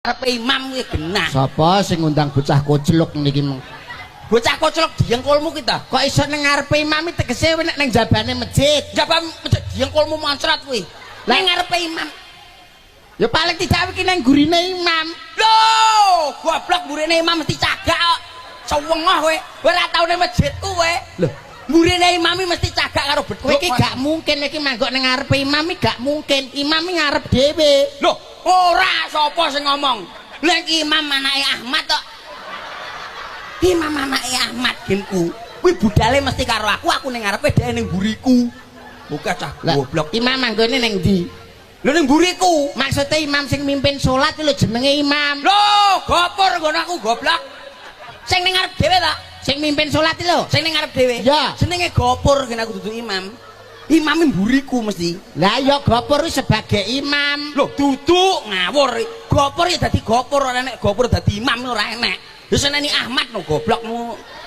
Ngarepe imam kuwi genah. Sapa sing ngundang bocah kocluk niki? Bocah koclok diengkulmu ki ta. Kok iso ning ngarepe imam iki tegese nek ning jabane masjid. Jaba masjid diengkulmu moncrot kuwi. Lah- Ning ngarepe imam. Ya paling tidak iki ning gurine imam. Lho, goblok, mburine imam mesti cagak kok. Sewengoh kowe. Kowe ora tau ning masjidku kowe. Lho, mburine imam iki mesti cagak karo beduk. Kowe iki gak mungkin iki manggok ning ngarepe imam iki gak mungkin. Imam iki ngarep dhewe. Lho, ora, sapa sing ngomong? Lha iki imam anake Ahmad tok. Imam anake Ahmad genku. Kuwi budale mesti karo aku ning ngarepe, dhek ning mburiku. Buka cah Lah, goblok. Imam manggone ning ndi? Lho, ning mburiku. Maksudnya imam sing mimpin salat lho jenenge imam. Lho, gopur ngono aku, goblok. Sing ning ngarep dhewe ta? Sing mimpin salat lho. Sing ning ngarep dhewe. Ya. Jenenge gopur gen aku, dudu imam. Imam mburiku mesti. Lah ya gopur kuwi sebagai imam. Lho, duduk, ngawur. Gopur ya dadi gopur, ora enek gopur dadi imam ora enek. Ya seneni Ahmad no, goblokmu.